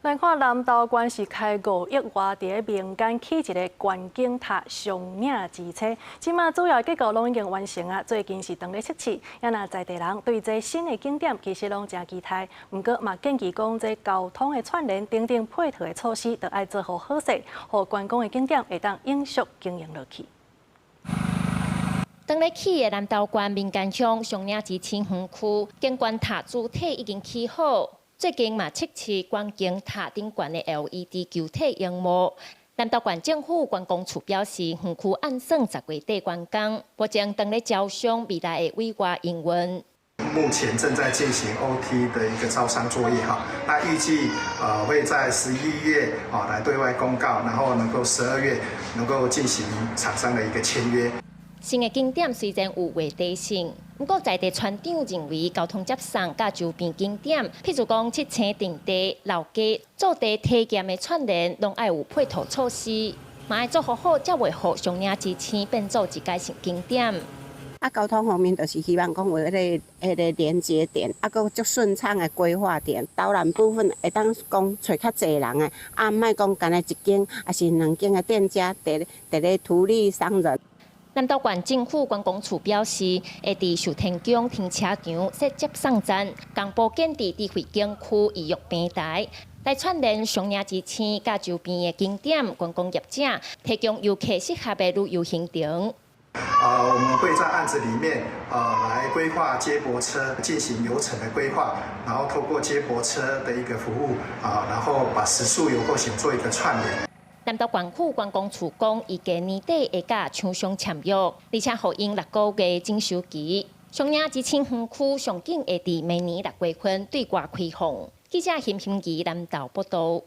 來看南投縣是開5億外佇民間起一个觀景塔松嶺之星，這馬主要結構攏已經完成啊，最近是當咧測試。啊若在地人對這新的景點其實攏誠期待，毋過嘛建議講這交通的串聯等等配套的措施，都愛做予好勢，予觀光的景點會當永續經營落去。當咧起的南投縣民間鄉松嶺之星園區景觀塔主體已經起好。最近嘛測試觀景塔頂懸的 LED 球體螢幕。南投縣政府觀光處表示，園區按算10月底完工，目前當咧招商未來會委外營運。目前正在進行 OT 的一個招商作業哈，那預計會在11月啊來對外公告，然後能夠12月能夠進行廠商的一個簽約。新的景點雖然有話題性，毋過在地村長認為交通接送佮周邊景點，譬如講七星陣地、老街、做地體驗的串聯，攏愛有配套措施，嘛愛做好好，才袂予松嶺之星變做一階性景點。啊，交通方面就是希望講有彼个連接點，啊，閣足順暢的規劃點。導覽部分會當講揣較濟人的，啊，莫講干焦一間，抑是兩間的店家佇咧圖利商人。南投縣政府觀光處表示，會佇壽天宮停車場設接送站，同步建置智慧景區預約平台，來串聯松嶺之星佮周邊的景點觀光業者，提供遊客適合的旅遊行程。我們會在案子裡面，來規劃接駁車進行遊程的規劃，然後透過接駁車的一個服務，啊，然後把食宿遊購行做一個串聯。南投縣府觀光處講，預計年底會佮廠商簽約，而且予𪜶6個月整修期。松嶺之星園區上緊會佇明年6月份對外開放。記者邢心儀南投報道。